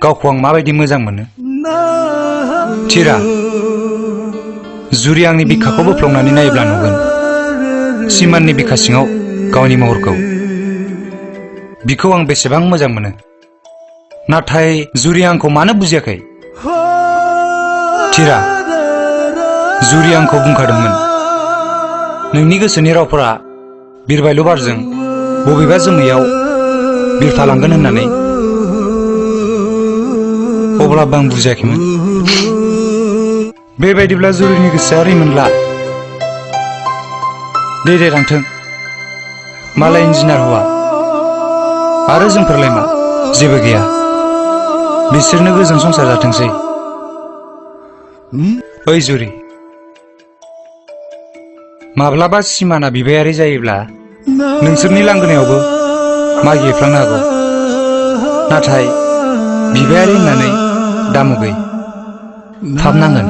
गावखौ आं माबायदि मोजां मोनो। थिरा, जुरि आंनि बिखाखौ बोफ्लंनानै नायोब्ला नुगोन सिमाननि बिखा सिङाव गावनि महरखौ। बिखौ आं बेसेबां मोजां मोनो, नाथाय जुरि आंखौ मानो बुजियाखै? थिरा, जुरि आंखौ बुंखादोंमोन नोंनि गोसोनि रावफोरा बिरबायलु बारजों बबेबा जोमैयाव बिरफालांगोन होननानै। अब्लाबो आं बुजियाखैमोन। बेबायदिब्ला जुरिनि गोसोआ ओरैमोनब्ला दे थांथों, मालाय इन्जिनियार हौवा आरो जोंफोरलाय मा, जेबो गैया। बिसोरनो गोजोन संसार जाथोंसै। ओइ जुरि, माब्लाबा सिमाना बिबायारि जायोब्ला नोंसोरनि लांगोनायावबो मागिहैफ्लांनो हागौ। नाथाय बिबायारि होननानै दामुगै थाब नांगोन।